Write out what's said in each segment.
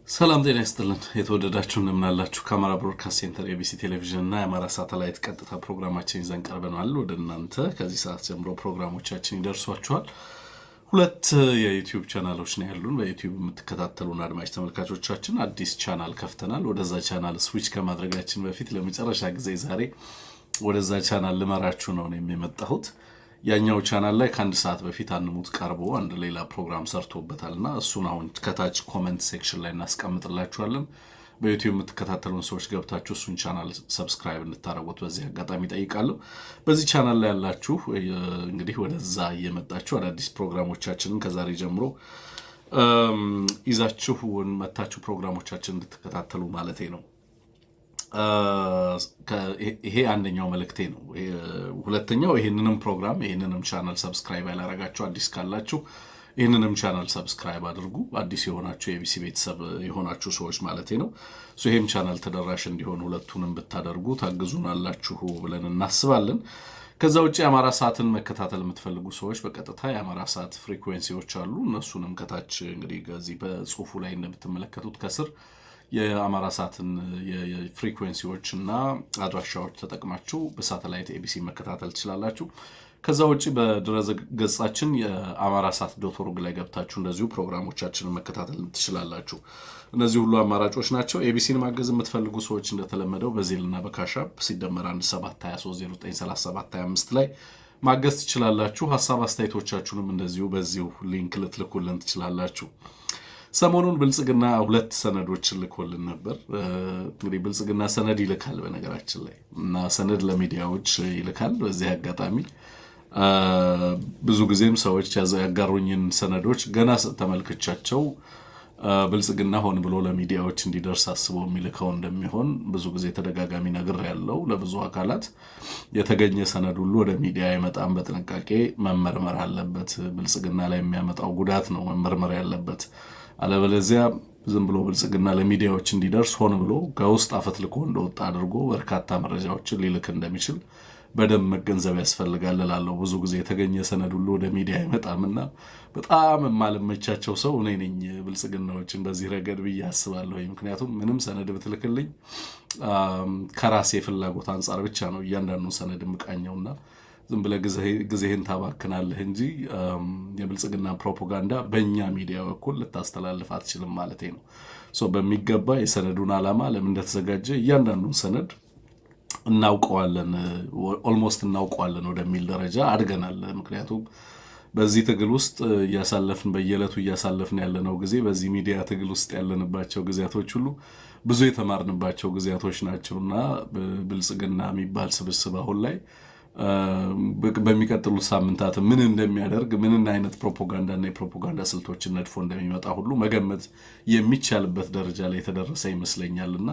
ሰላም ጤና ይስጥልን። የተወደዳችሁ እንደምናላችሁ። ከአማራ ብሮድካስት ሴንተር ኤቢሲ ቴሌቪዥን እና የአማራ ሳተላይት ቀጥታ ፕሮግራማችን ይዘን ቀርበናል ወደ እናንተ። ከዚህ ሰዓት ጀምሮ ፕሮግራሞቻችን ይደርሷችኋል። ሁለት የዩቲዩብ ቻናሎች ነው ያሉን። በዩቲዩብ የምትከታተሉን አድማጭ ተመልካቾቻችን አዲስ ቻናል ከፍተናል። ወደዛ ቻናል ስዊች ከማድረጋችን በፊት ለመጨረሻ ጊዜ ዛሬ ወደዛ ቻናል ልመራችሁ ነው እኔም የመጣሁት። ያኛው ቻናል ላይ ከአንድ ሰዓት በፊት አንሙት ቀርቦ አንድ ሌላ ፕሮግራም ሰርቶበታል እና እሱን አሁን ከታች comment section ላይ እናስቀምጥላችኋለን። በዩቲዩብ የምትከታተሉን ሰዎች ገብታችሁ እሱን ቻናል subscribe እንድታደርጉት በዚህ አጋጣሚ ጠይቃለሁ። በዚህ ቻናል ላይ ያላችሁ እንግዲህ ወደዛ እየመጣችሁ አዳዲስ ፕሮግራሞቻችንን ከዛሬ ጀምሮ ይዛችሁ መታችሁ ፕሮግራሞቻችንን እንድትከታተሉ ማለቴ ነው። ይሄ አንደኛው መልእክቴ ነው። ሁለተኛው ይሄንንም ፕሮግራም ይሄንንም ቻናል subscribe ያላረጋችሁ አዲስ ካላችሁ ይህንንም ቻናል subscribe አድርጉ። አዲስ የሆናችሁ የኤቢሲ ቤተሰብ የሆናችሁ ሰዎች ማለቴ ነው። ይሄም ቻናል ተደራሽ እንዲሆን ሁለቱንም ብታደርጉ ታግዙናላችሁ ብለን እናስባለን። ከዛ ውጭ የአማራ ሰዓትን መከታተል የምትፈልጉ ሰዎች በቀጥታ የአማራ ሰዓት frequency ዎች አሉ። እነሱንም ከታች እንግዲህ ከዚህ በጽሁፉ ላይ እንደምትመለከቱት ከስር የአማራ ሰዓትን frequency ዎች እና አድራሻዎች ተጠቅማችሁ በሳተላይት ኤቢሲ መከታተል ትችላላችሁ። ከዛ ውጭ በድረ ገጻችን የአማራ ሳት .org ላይ ገብታችሁ እንደዚሁ ፕሮግራሞቻችንን መከታተል ትችላላችሁ። እነዚህ ሁሉ አማራጮች ናቸው። ኤቢሲን ማገዝ የምትፈልጉ ሰዎች እንደተለመደው በ Zelle ና በ Cash App +1 723 0937 25 ላይ ማገዝ ትችላላችሁ። ሀሳብ አስተያየቶቻችሁንም እንደዚሁ በዚሁ link ልትልኩልን ትችላላችሁ። ሰሞኑን ብልጽግና ሁለት ሰነዶችን ልኮልን ነበር። እንግዲህ ብልጽግና ሰነድ ይልካል በነገራችን ላይ እና ሰነድ ለሚዲያዎች ይልካል። በዚህ አጋጣሚ ብዙ ጊዜም ሰዎች ያጋሩኝን ሰነዶች ገና ተመልክቻቸው ብልጽግና ሆን ብሎ ለሚዲያዎች እንዲደርስ አስቦ የሚልከው እንደሚሆን ብዙ ጊዜ ተደጋጋሚ ነግሬያለሁ። ለብዙ አካላት የተገኘ ሰነድ ሁሉ ወደ ሚዲያ አይመጣም፣ በጥንቃቄ መመርመር አለበት። ብልጽግና ላይ የሚያመጣው ጉዳት ነው መመርመር ያለበት። አለበለዚያ ዝም ብሎ ብልጽግና ለሚዲያዎች እንዲደርስ ሆን ብሎ ከውስጥ አፈትልኮ እንደወጣ አድርጎ በርካታ መረጃዎችን ሊልክ እንደሚችል በደንብ መገንዘብ ያስፈልጋል እላለሁ። ብዙ ጊዜ የተገኘ ሰነድ ሁሉ ወደ ሚዲያ አይመጣምና በጣም የማልመቻቸው ሰው እኔ ነኝ ብልጽግናዎችን በዚህ ረገድ ብዬ አስባለሁ። ምክንያቱም ምንም ሰነድ ብትልክልኝ ከራሴ ፍላጎት አንጻር ብቻ ነው እያንዳንዱ ሰነድ የምቃኘውና ዝም ብለህ ጊዜህን ታባክናለህ እንጂ የብልጽግና ፕሮፓጋንዳ በእኛ ሚዲያ በኩል ልታስተላልፍ አትችልም ማለቴ ነው። So በሚገባ የሰነዱን ዓላማ፣ ለምን እንደተዘጋጀ እያንዳንዱን ሰነድ እናውቀዋለን፣ almost እናውቀዋለን ወደሚል ደረጃ አድገናል። ምክንያቱም በዚህ ትግል ውስጥ እያሳለፍን በየዕለቱ እያሳለፍን ያለነው ጊዜ፣ በዚህ ሚዲያ ትግል ውስጥ ያለንባቸው ጊዜያቶች ሁሉ ብዙ የተማርንባቸው ጊዜያቶች ናቸው እና ብልጽግና የሚባል ስብስብ አሁን ላይ በሚቀጥሉት ሳምንታት ምን እንደሚያደርግ፣ ምን አይነት ፕሮፓጋንዳና የፕሮፓጋንዳ ስልቶችን ነድፎ እንደሚመጣ ሁሉ መገመት የሚቻልበት ደረጃ ላይ የተደረሰ ይመስለኛል እና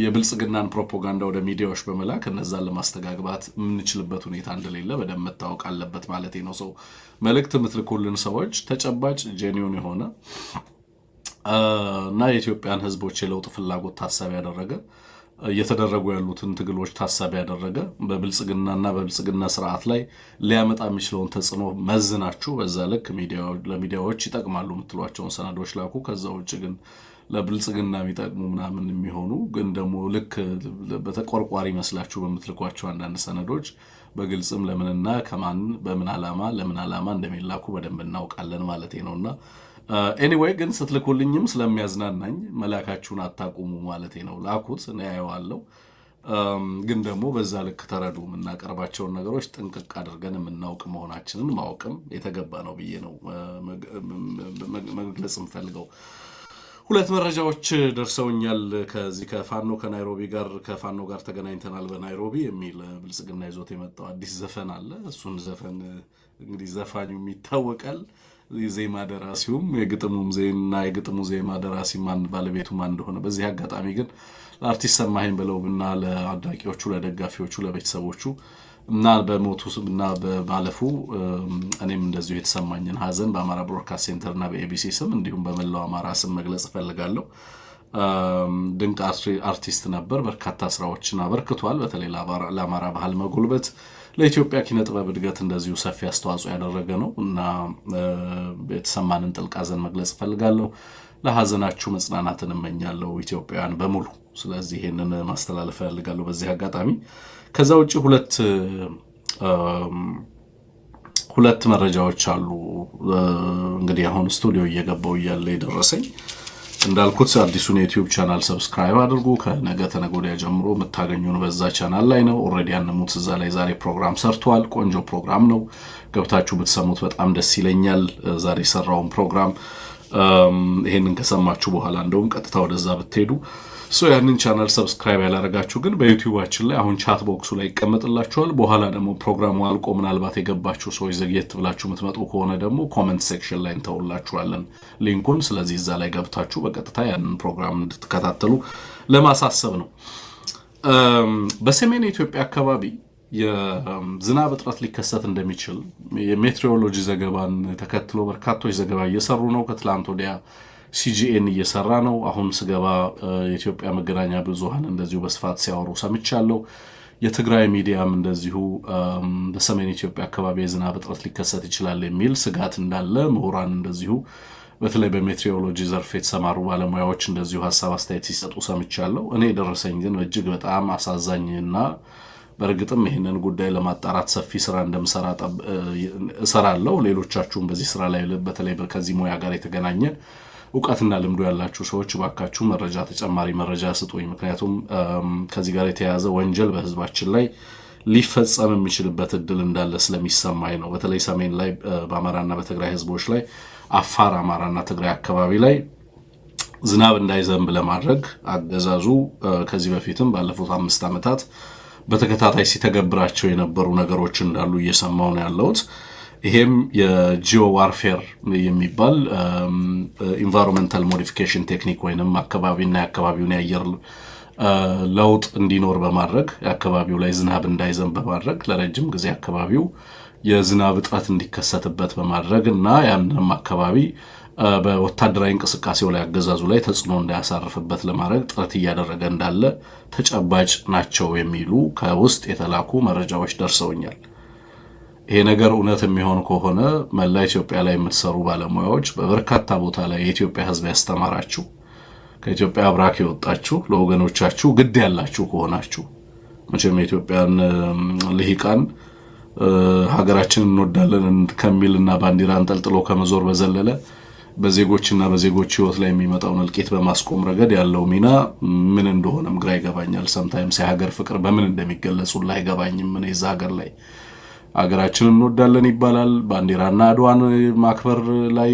የብልጽግናን ፕሮፓጋንዳ ወደ ሚዲያዎች በመላክ እነዛን ለማስተጋግባት የምንችልበት ሁኔታ እንደሌለ በደንብ መታወቅ አለበት ማለት ነው። So መልእክት የምትልኩልን ሰዎች ተጨባጭ genuine የሆነ እና የኢትዮጵያን ሕዝቦች የለውጥ ፍላጎት ታሳቢ ያደረገ፣ እየተደረጉ ያሉትን ትግሎች ታሳቢ ያደረገ፣ በብልጽግናና በብልጽግና ስርዓት ላይ ሊያመጣ የሚችለውን ተጽዕኖ መዝናችሁ በዛ ልክ ለሚዲያዎች ይጠቅማሉ የምትሏቸውን ሰነዶች ላኩ። ከዛ ውጭ ግን ለብልጽግና የሚጠቅሙ ምናምን የሚሆኑ ግን ደግሞ ልክ በተቆርቋሪ መስላችሁ በምትልኳቸው አንዳንድ ሰነዶች በግልጽም ለምንና ከማን በምን ዓላማ ለምን ዓላማ እንደሚላኩ በደንብ እናውቃለን ማለት ነው። እና anyway ግን ስትልኩልኝም ስለሚያዝናናኝ መላካችሁን አታቁሙ ማለት ነው። ላኩት፣ እኔ አየዋለሁ። ግን ደግሞ በዛ ልክ ተረዱ። የምናቀርባቸውን ነገሮች ጥንቅቅ አድርገን የምናውቅ መሆናችንን ማወቅም የተገባ ነው ብዬ ነው መግለጽ የምፈልገው። ሁለት መረጃዎች ደርሰውኛል። ከዚህ ከፋኖ ከናይሮቢ ጋር ከፋኖ ጋር ተገናኝተናል በናይሮቢ የሚል ብልጽግና ይዞት የመጣው አዲስ ዘፈን አለ። እሱን ዘፈን እንግዲህ ዘፋኙም ይታወቃል፣ የዜማ ደራሲውም የግጥሙም ዜና የግጥሙ ዜማ ደራሲ ማን ባለቤቱ ማን እንደሆነ። በዚህ አጋጣሚ ግን ለአርቲስት ሰማኸኝ በለውና ለአድናቂዎቹ፣ ለደጋፊዎቹ፣ ለቤተሰቦቹ እና በሞቱ እና በማለፉ እኔም እንደዚሁ የተሰማኝን ሀዘን በአማራ ብሮድካስት ሴንተር እና በኤቢሲ ስም እንዲሁም በመላው አማራ ስም መግለጽ እፈልጋለሁ። ድንቅ አርቲስት ነበር። በርካታ ስራዎችን አበርክቷል። በተለይ ለአማራ ባህል መጎልበት፣ ለኢትዮጵያ ኪነ ጥበብ እድገት እንደዚሁ ሰፊ አስተዋጽኦ ያደረገ ነው እና የተሰማንን ጥልቅ ሐዘን መግለጽ እፈልጋለሁ። ለሐዘናችሁ መጽናናትን እመኛለሁ ኢትዮጵያውያን በሙሉ። ስለዚህ ይሄንን ማስተላለፍ እፈልጋለሁ በዚህ አጋጣሚ። ከዛ ውጭ ሁለት መረጃዎች አሉ። እንግዲህ አሁን ስቱዲዮ እየገባው እያለ የደረሰኝ፣ እንዳልኩት አዲሱን የ YouTube channel subscribe አድርጉ። ከነገ ተነገ ወዲያ ጀምሮ የምታገኙን በዛ ቻናል ላይ ነው። Already ያንሙት እዛ ላይ ዛሬ ፕሮግራም ሰርተዋል። ቆንጆ ፕሮግራም ነው። ገብታችሁ ብትሰሙት በጣም ደስ ይለኛል። ዛሬ የሰራውን ፕሮግራም ይሄንን ከሰማችሁ በኋላ እንደውም ቀጥታ ወደዛ ብትሄዱ። So ያንን channel subscribe ያላረጋችሁ ግን በ YouTube ኣችን ላይ አሁን chat box ኡ ላይ ይቀመጥላችኋል። በኋላ ደግሞ ፕሮግራሙ አልቆ ምናልባት የገባችሁ ሰዎች ዘግየት ብላችሁ የምትመጡ ከሆነ ደግሞ comment section ላይ እንተውላችኋለን link ኡን። ስለዚህ እዛ ላይ ገብታችሁ በቀጥታ ያንን ፕሮግራም እንድትከታተሉ ለማሳሰብ ነው። በሰሜን ኢትዮጵያ አካባቢ የዝናብ እጥረት ሊከሰት እንደሚችል የሜትሮሎጂ ዘገባን ተከትሎ በርካቶች ዘገባ እየሰሩ ነው። ከትላንት ወዲያ CGN እየሰራ ነው። አሁን ስገባ የኢትዮጵያ መገናኛ ብዙኃን እንደዚሁ በስፋት ሲያወሩ ሰምቻለሁ። የትግራይ ሚዲያም እንደዚሁ በሰሜን ኢትዮጵያ አካባቢ የዝናብ እጥረት ሊከሰት ይችላል የሚል ስጋት እንዳለ ምሁራን እንደዚሁ በተለይ በሜትሮሎጂ ዘርፍ የተሰማሩ ባለሙያዎች እንደዚሁ ሀሳብ አስተያየት ሲሰጡ ሰምቻለሁ። እኔ የደረሰኝ ግን እጅግ በጣም አሳዛኝና በእርግጥም ይህንን ጉዳይ ለማጣራት ሰፊ ስራ እንደምሰራ እሰራለሁ። ሌሎቻችሁም በዚህ ስራ ላይ በተለይ ከዚህ ሙያ ጋር የተገናኘ እውቀትና ልምዱ ያላችሁ ሰዎች እባካችሁ መረጃ፣ ተጨማሪ መረጃ ስጡኝ። ምክንያቱም ከዚህ ጋር የተያያዘ ወንጀል በህዝባችን ላይ ሊፈጸም የሚችልበት እድል እንዳለ ስለሚሰማኝ ነው። በተለይ ሰሜን ላይ በአማራና በትግራይ ህዝቦች ላይ፣ አፋር፣ አማራና ትግራይ አካባቢ ላይ ዝናብ እንዳይዘንብ ለማድረግ አገዛዙ ከዚህ በፊትም ባለፉት 5 ዓመታት በተከታታይ ሲተገብራቸው የነበሩ ነገሮች እንዳሉ እየሰማው ነው ያለሁት። ይሄም የ geo warfare የሚባል environmental modification technique ወይንም አካባቢና የአካባቢውን የአየር ለውጥ እንዲኖር በማድረግ፣ የአካባቢው ላይ ዝናብ እንዳይዘንብ በማድረግ፣ ለረጅም ጊዜ አካባቢው የዝናብ እጥረት እንዲከሰትበት በማድረግ እና ያንንም አካባቢ በወታደራዊ እንቅስቃሴው ላይ አገዛዙ ላይ ተጽዕኖ እንዳያሳርፍበት ለማድረግ ጥረት እያደረገ እንዳለ ተጨባጭ ናቸው የሚሉ ከውስጥ የተላኩ መረጃዎች ደርሰውኛል። ይሄ ነገር እውነት የሚሆን ከሆነ መላ ኢትዮጵያ ላይ የምትሰሩ ባለሙያዎች፣ በበርካታ ቦታ ላይ የኢትዮጵያ ሕዝብ ያስተማራችሁ፣ ከኢትዮጵያ አብራክ የወጣችሁ፣ ለወገኖቻችሁ ግድ ያላችሁ ከሆናችሁ፣ መቼም የኢትዮጵያን ልሂቃን ሀገራችንን እንወዳለን ከሚልና ባንዲራ አንጠልጥሎ ከመዞር በዘለለ በዜጎችና በዜጎች ህይወት ላይ የሚመጣውን እልቂት በማስቆም ረገድ ያለው ሚና ምን እንደሆነም ግራ ይገባኛል። Sometimes የሀገር ፍቅር በምን እንደሚገለጹ አይገባኝም። እኔ እዛ ሀገር ላይ ሀገራችንን እንወዳለን ይባላል። ባንዲራና አድዋን ማክበር ላይ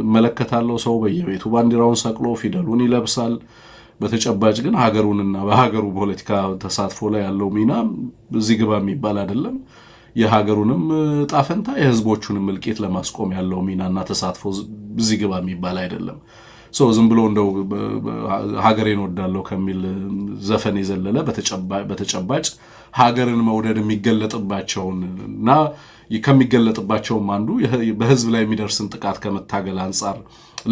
እመለከታለሁ። ሰው በየቤቱ ባንዲራውን ሰቅሎ ፊደሉን ይለብሳል። በተጨባጭ ግን ሀገሩንና በሀገሩ ፖለቲካ ተሳትፎ ላይ ያለው ሚና እዚህ ግባ የሚባል አይደለም። የሀገሩንም ዕጣ ፈንታ የህዝቦቹንም እልቂት ለማስቆም ያለው ሚናና ተሳትፎ እዚህ ግባ የሚባል አይደለም። ዝም ብሎ እንደው ሀገሬን ወዳለሁ ከሚል ዘፈን የዘለለ በተጨባጭ ሀገርን መውደድ የሚገለጥባቸውን እና ከሚገለጥባቸውም አንዱ በህዝብ ላይ የሚደርስን ጥቃት ከመታገል አንጻር፣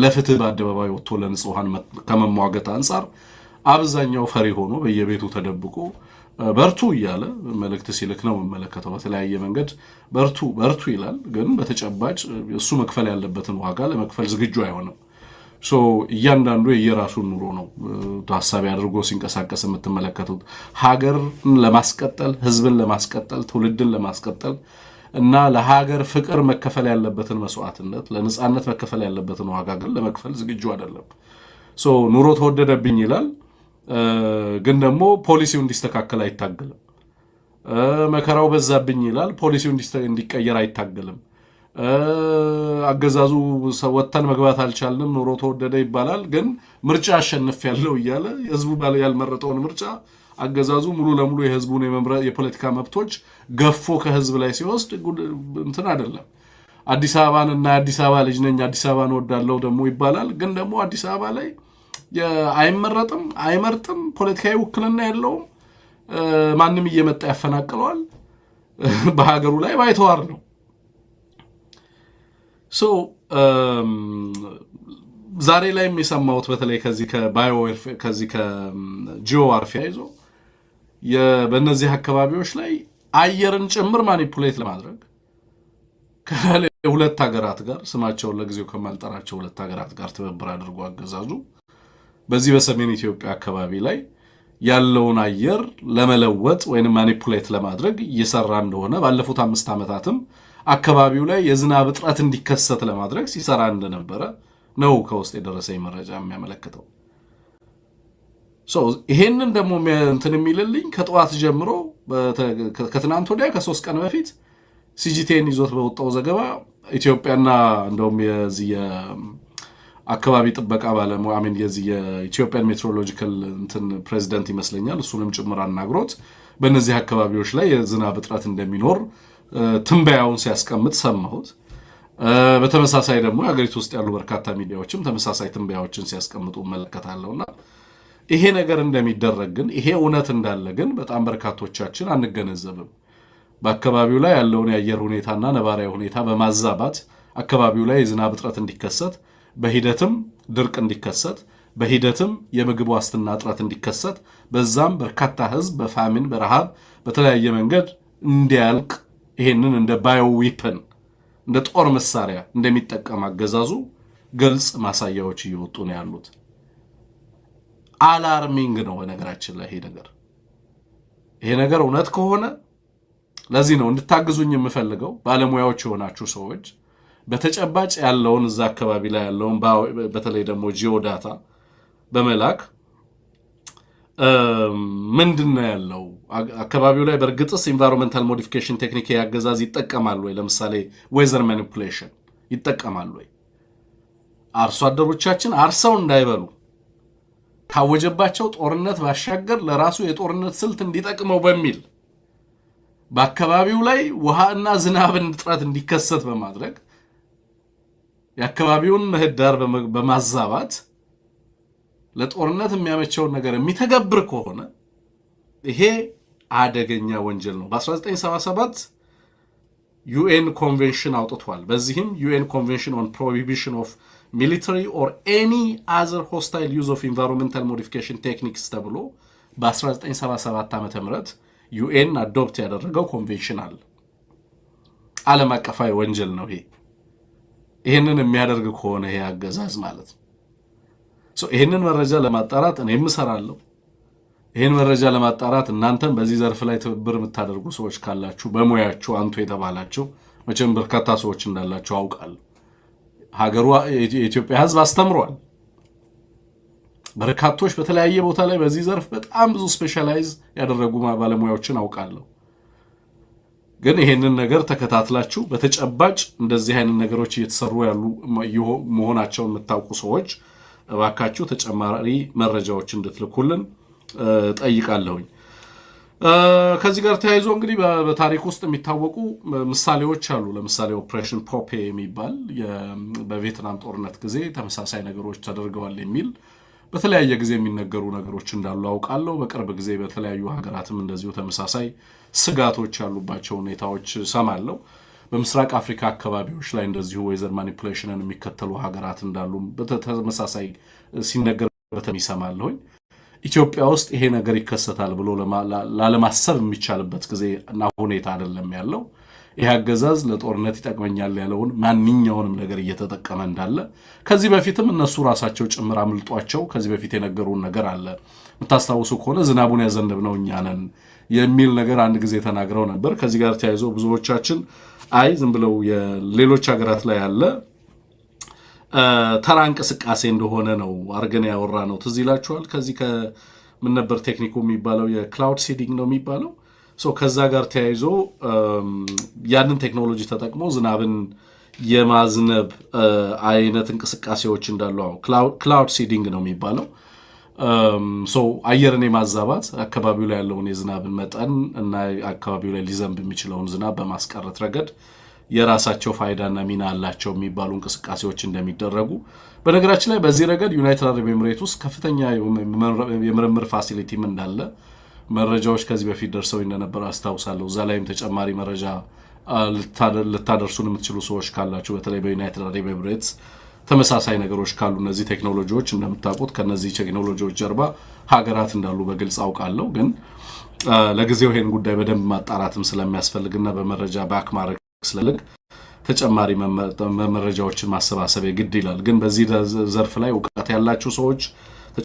ለፍትህ በአደባባይ ወጥቶ ለንጹሐን ከመሟገት አንጻር አብዛኛው ፈሪ ሆኖ በየቤቱ ተደብቆ በርቱ እያለ መልእክት ሲልክ ነው የምመለከተው። በተለያየ መንገድ በርቱ በርቱ ይላል፣ ግን በተጨባጭ እሱ መክፈል ያለበትን ዋጋ ለመክፈል ዝግጁ አይሆንም። So እያንዳንዱ የየራሱን ኑሮ ነው ታሳቢ አድርጎ ሲንቀሳቀስ የምትመለከቱት። ሀገርን ለማስቀጠል፣ ህዝብን ለማስቀጠል፣ ትውልድን ለማስቀጠል እና ለሀገር ፍቅር መከፈል ያለበትን መስዋዕትነት፣ ለነፃነት መከፈል ያለበትን ዋጋ ግን ለመክፈል ዝግጁ አይደለም። So ኑሮ ተወደደብኝ ይላል፣ ግን ደግሞ ፖሊሲው እንዲስተካከል አይታገልም። መከራው በዛብኝ ይላል፣ ፖሊሲው እንዲቀየር አይታገልም። አገዛዙ ወጥተን መግባት አልቻልንም፣ ኑሮ ተወደደ ይባላል፣ ግን ምርጫ አሸንፌያለሁ እያለ ህዝቡ ያልመረጠውን ምርጫ አገዛዙ ሙሉ ለሙሉ የህዝቡን የፖለቲካ መብቶች ገፎ ከህዝብ ላይ ሲወስድ እንትን አይደለም። አዲስ አበባን እና አዲስ አበባ ልጅ ነኝ፣ አዲስ አበባን እወዳለሁ ደግሞ ይባላል፣ ግን ደግሞ አዲስ አበባ ላይ አይመረጥም፣ አይመርጥም፣ ፖለቲካዊ ውክልና የለውም። ማንም እየመጣ ያፈናቅለዋል። በሀገሩ ላይ ባይተዋር ነው። So ዛሬ ላይም የሰማሁት በተለይ ከዚህ ከ geo warfare ይዞ በእነዚህ አካባቢዎች ላይ አየርን ጭምር manipulate ለማድረግ ከሁለት ሀገራት ጋር፣ ስማቸውን ለጊዜው ከማልጠራቸው ሁለት ሀገራት ጋር ትብብር አድርጎ አገዛዙ በዚህ በሰሜን ኢትዮጵያ አካባቢ ላይ ያለውን አየር ለመለወጥ ወይም manipulate ለማድረግ እየሰራ እንደሆነ፣ ባለፉት 5 ዓመታትም አካባቢው ላይ የዝናብ እጥረት እንዲከሰት ለማድረግ ሲሰራ እንደነበረ ነው ከውስጥ የደረሰኝ መረጃ የሚያመለክተው። ይሄንን ደግሞ እንትን የሚልልኝ ከጠዋት ጀምሮ ከትናንት ወዲያ፣ ከ3 ቀን በፊት ሲጂቲኤን ይዞት በወጣው ዘገባ ኢትዮጵያና እንደውም የዚህ የአካባቢ ጥበቃ ባለሙያ፣ I mean የዚህ የ Ethiopian Meteorological እንትን ፕሬዚደንት ይመስለኛል፣ እሱንም ጭምር አናግሮት በእነዚህ አካባቢዎች ላይ የዝናብ እጥረት እንደሚኖር ትንበያውን ሲያስቀምጥ ሰማሁት። በተመሳሳይ ደግሞ የሀገሪቱ ውስጥ ያሉ በርካታ ሚዲያዎችም ተመሳሳይ ትንበያዎችን ሲያስቀምጡ እመለከታለሁ። እና ይሄ ነገር እንደሚደረግ ግን፣ ይሄ እውነት እንዳለ ግን በጣም በርካቶቻችን አንገነዘብም። በአካባቢው ላይ ያለውን የአየር ሁኔታና ነባራዊ ሁኔታ በማዛባት አካባቢው ላይ የዝናብ እጥረት እንዲከሰት፣ በሂደትም ድርቅ እንዲከሰት፣ በሂደትም የምግብ ዋስትና እጥረት እንዲከሰት፣ በዛም በርካታ ሕዝብ በ famine፣ በረሃብ፣ በተለያየ መንገድ እንዲያልቅ ይሄንን እንደ bio weapon፣ እንደ ጦር መሳሪያ እንደሚጠቀም አገዛዙ ግልጽ ማሳያዎች እየወጡ ነው ያሉት። Alarming ነው በነገራችን ላይ ይሄ ነገር እውነት ከሆነ። ለዚህ ነው እንድታግዙኝ የምፈልገው። ባለሙያዎች የሆናችሁ ሰዎች በተጨባጭ ያለውን፣ እዛ አካባቢ ላይ ያለውን በተለይ ደግሞ geodata በመላክ ምንድን ነው ያለው አካባቢው ላይ፣ በእርግጥስ environmental modification technique አገዛዝ ይጠቀማል ወይ? ለምሳሌ weather manipulation ይጠቀማል ወይ? አርሶ አደሮቻችን አርሰው እንዳይበሉ ካወጀባቸው ጦርነት ባሻገር ለራሱ የጦርነት ስልት እንዲጠቅመው በሚል በአካባቢው ላይ ውሃና ዝናብን እጥረት እንዲከሰት በማድረግ፣ የአካባቢውን ምህዳር በማዛባት ለጦርነት የሚያመቸውን ነገር የሚተገብር ከሆነ ይሄ አደገኛ ወንጀል ነው። በ1977 UN convention አውጥቷል። በዚህም UN Convention on Prohibition of Military or Any Other Hostile Use of Environmental Modification Techniques ተብሎ በ1977 ዓ ም UN adopt ያደረገው ኮንቬንሽን አለ። ዓለም አቀፋዊ ወንጀል ነው ይሄ። ይህንን የሚያደርግ ከሆነ ይሄ አገዛዝ ማለት ነው። ይህንን መረጃ ለማጣራት እኔም እሰራለሁ። ይህን መረጃ ለማጣራት እናንተም በዚህ ዘርፍ ላይ ትብብር የምታደርጉ ሰዎች ካላችሁ፣ በሙያችሁ አንቱ የተባላችሁ መቼም በርካታ ሰዎች እንዳላችሁ አውቃለሁ። ሀገሩ የኢትዮጵያ ሕዝብ አስተምሯል። በርካቶች በተለያየ ቦታ ላይ በዚህ ዘርፍ በጣም ብዙ specialize ያደረጉ ባለሙያዎችን አውቃለሁ። ግን ይሄንን ነገር ተከታትላችሁ በተጨባጭ እንደዚህ አይነት ነገሮች እየተሰሩ ያሉ መሆናቸውን የምታውቁ ሰዎች እባካችሁ ተጨማሪ መረጃዎች እንድትልኩልን ጠይቃለሁኝ። ከዚህ ጋር ተያይዞ እንግዲህ በታሪክ ውስጥ የሚታወቁ ምሳሌዎች አሉ። ለምሳሌ Operation Popeye የሚባል በቪየትናም ጦርነት ጊዜ ተመሳሳይ ነገሮች ተደርገዋል የሚል በተለያየ ጊዜ የሚነገሩ ነገሮች እንዳሉ አውቃለሁ። በቅርብ ጊዜ በተለያዩ ሀገራትም እንደዚሁ ተመሳሳይ ስጋቶች ያሉባቸው ሁኔታዎች ሰማለሁ። በምስራቅ አፍሪካ አካባቢዎች ላይ እንደዚሁ weather manipulation ን የሚከተሉ ሀገራት እንዳሉ በተመሳሳይ ሲነገር ይሰማለሁኝ። ኢትዮጵያ ውስጥ ይሄ ነገር ይከሰታል ብሎ ላለማሰብ የሚቻልበት ጊዜ እና ሁኔታ አይደለም ያለው። ይህ አገዛዝ ለጦርነት ይጠቅመኛል ያለውን ማንኛውንም ነገር እየተጠቀመ እንዳለ ከዚህ በፊትም እነሱ ራሳቸው ጭምር አምልጧቸው ከዚህ በፊት የነገሩን ነገር አለ። የምታስታውሱ ከሆነ ዝናቡን ያዘነብነው እኛ ነን የሚል ነገር አንድ ጊዜ ተናግረው ነበር። ከዚህ ጋር ተያይዞ ብዙዎቻችን አይ ዝም ብለው የሌሎች ሀገራት ላይ ያለ ተራ እንቅስቃሴ እንደሆነ ነው አርገን ያወራነው። ትዝ ይላችኋል። ከዚህ ከምን ነበር ቴክኒኩ የሚባለው? የ cloud seeding ነው የሚባለው። ከዛ ጋር ተያይዞ ያንን ቴክኖሎጂ ተጠቅሞ ዝናብን የማዝነብ አይነት እንቅስቃሴዎች እንዳሉ፣ cloud seeding ነው የሚባለው። አየርን የማዛባት፣ አካባቢው ላይ ያለውን የዝናብን መጠን እና አካባቢው ላይ ሊዘንብ የሚችለውን ዝናብ በማስቀረት ረገድ የራሳቸው ፋይዳና ሚና አላቸው የሚባሉ እንቅስቃሴዎች እንደሚደረጉ፣ በነገራችን ላይ በዚህ ረገድ ዩናይትድ አረብ ኤምሬት ውስጥ ከፍተኛ የምርምር facility ም እንዳለ መረጃዎች ከዚህ በፊት ደርሰው እንደነበረ አስታውሳለሁ። እዛ ላይም ተጨማሪ መረጃ ልታደርሱን የምትችሉ ሰዎች ካላችሁ፣ በተለይ በዩናይትድ አረብ ኤምሬትስ ተመሳሳይ ነገሮች ካሉ እነዚህ ቴክኖሎጂዎች፣ እንደምታውቁት ከነዚህ ቴክኖሎጂዎች ጀርባ ሀገራት እንዳሉ በግልጽ አውቃለሁ። ግን ለጊዜው ይሄን ጉዳይ በደንብ ማጣራትም ስለሚያስፈልግና በመረጃ back ማድረግ ስለልግ ተጨማሪ መረጃዎችን ማሰባሰብ የግድ ይላል። ግን በዚህ ዘርፍ ላይ እውቀት ያላችሁ ሰዎች